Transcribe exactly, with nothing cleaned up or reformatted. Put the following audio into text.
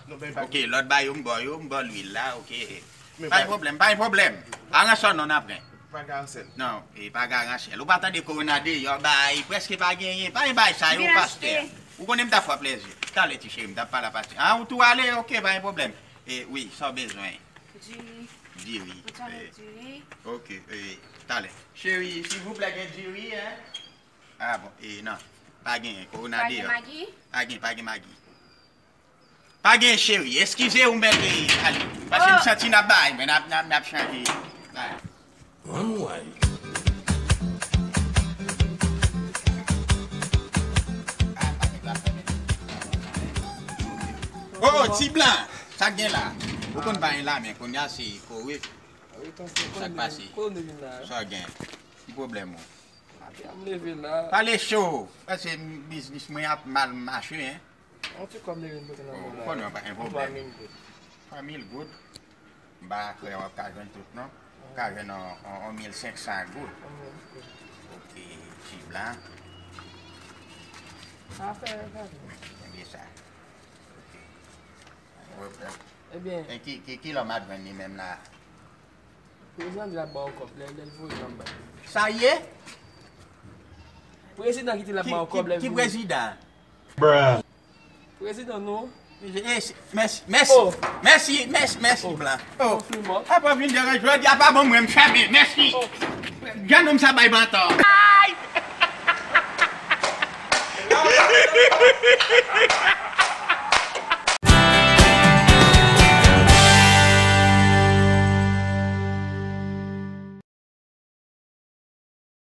Ok, lòt ba yo, m ba yo, m ba lwil la, ok. Pa gen pwoblèm, pa gen pwoblèm. Aransè w non, n ap pran. Pa gen aransè l. Non, e pa gen aransè l. Ou pa tande kowona deyò, bay, prèske pa genyen. Pa gen bay sa yo, pastè. Ou konnen m ta fè w plèzi. Talè, ti cheri, m ta pale a pastè. Ah, ou tou ale, ok, pa gen pwoblèm. E, wi, sa w bezwen? Diri. Diri. Ou tande diri? Ok, e, talè. Cheri, silvouplè, gen diri, en? Ah, bon, e, non. Pa gen, kowona deyò. Pa gen magi? Pa gen, pa gen magi. Pa gen cheri, eskize ou mèt ale. Paske m santi n ap bay, men n ap, n ap, n ap chanje. Bay. Anmwey. Oh, ti blan, sa k gen la? Ou konn pa gen la, men kounye a se kore. Sa k pase? Sa gen? Ki pwoblèm ou? Pale cho, paske biznis mwen ap mal mache, en. Yon ti kòb li vin pote nan men w la. Ou konnen, pa gen pwoblèm. Twa mil goud. Twa mil goud. M pa kwè w ap ka jwenn tout, non. W ka jwenn yon, yon, yon mil senk san goud. Yon mil goud. Ok, ti blan. Sa fè, sa fè. Ebyen sa. Ok. Ebyen. E ki, ki, ki lè m ap jwenn li menm la? Prezidan di l ap ba w kòb, lè, lè l voye l ap bay. Sa ye? Prezidan ki di l ap ba w kòb, lè l voye. Ki prezidan? Prezidan nou. Mèsi, mèsi, mèsi, mèsi, mèsi, blan. Oh. Apa vin deranje, jodi a pa bon mwen, m fèmen, mèsi. Jan nonm sa bay bantò.